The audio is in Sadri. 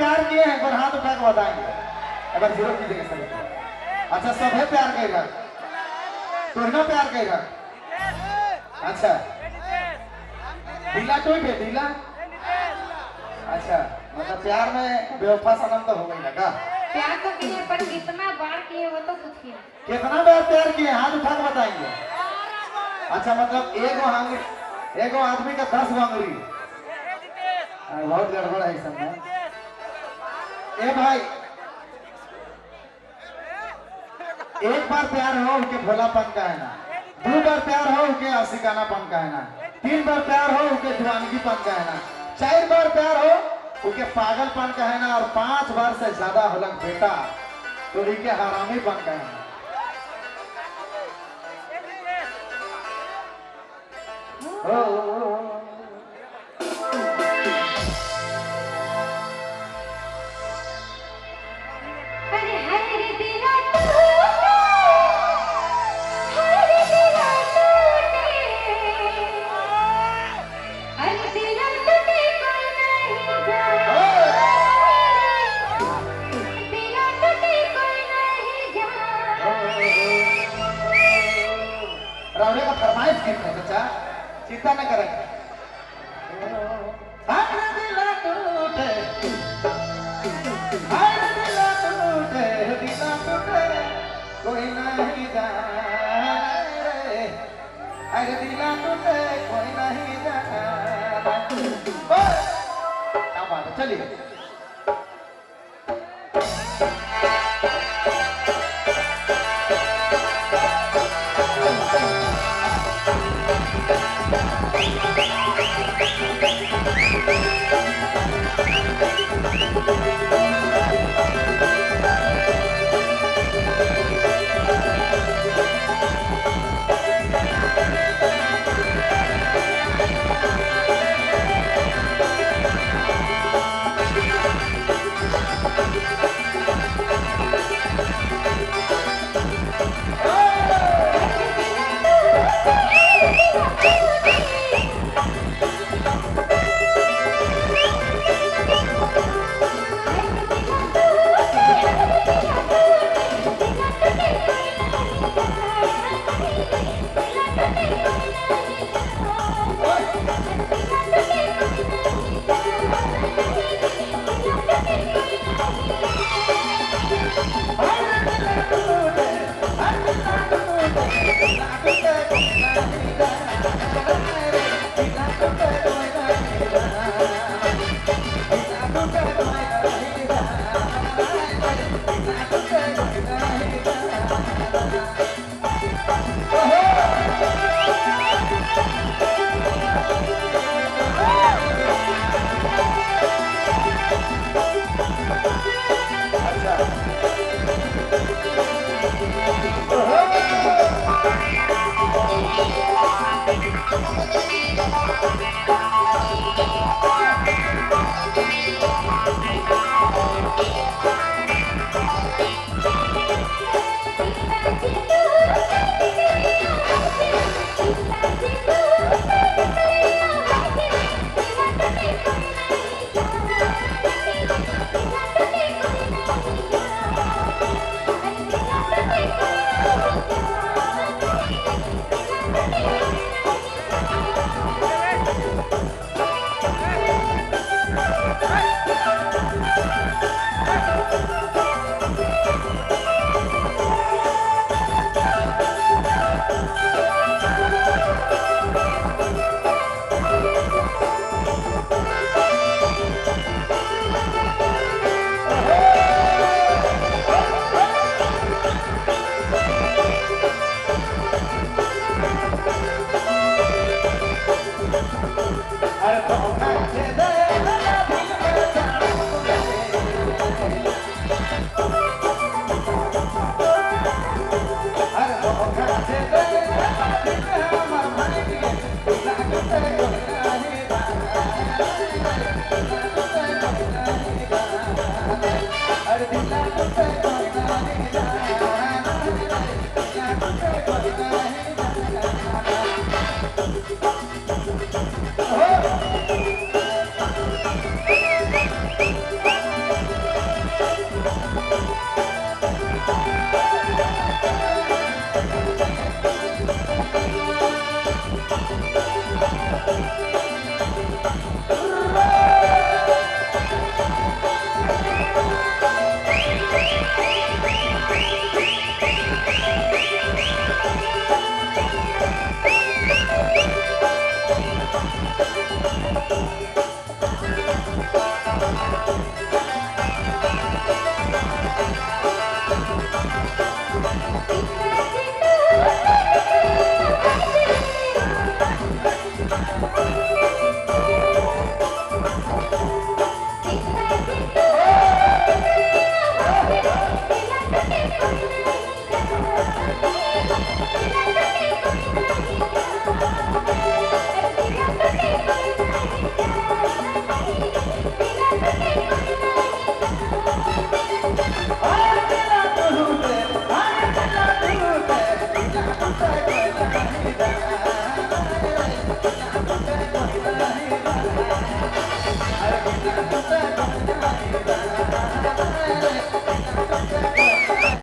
प्यार किए हैं? एक बार हाथ उठा के बताएंगे, एक बार जीरो कीजिएगा सभी। अच्छा सब है प्यार करेगा, तोहना प्यार करेगा। अच्छा ढीला टूट है ढीला। अच्छा मतलब प्यार में बेवफा सनम तो हो गई ना का? प्यार तो किए पर कितना बार किए वो तो पूछिए। कितना बार प्यार किए हाथ उठा के बताएंगे। अच्छा मतलब एगो आदमी का 10 अंगुरी, बहुत गड़बड़ है सब में। ए भाई एक बार प्यार हो उनके भोलापन का है ना, दो बार प्यार हो उनके आशिकानापन का है ना, तीन बार प्यार हो उनके दीवानगीपन का है ना, चार बार प्यार हो उनके पागलपन का है ना, और 5 बार से ज्यादा होलक बेटा तो इनके हरामीपन का है ना। रावड़े का फरमाइश गीत है चाचा, चिंता न करें। हर दिला टूटे, हर दिला टूटे, दिला टूटे कोई नहीं जाने रे, हर दिला टूटे कोई नहीं जाने। क्या बात है, चलिए। अरे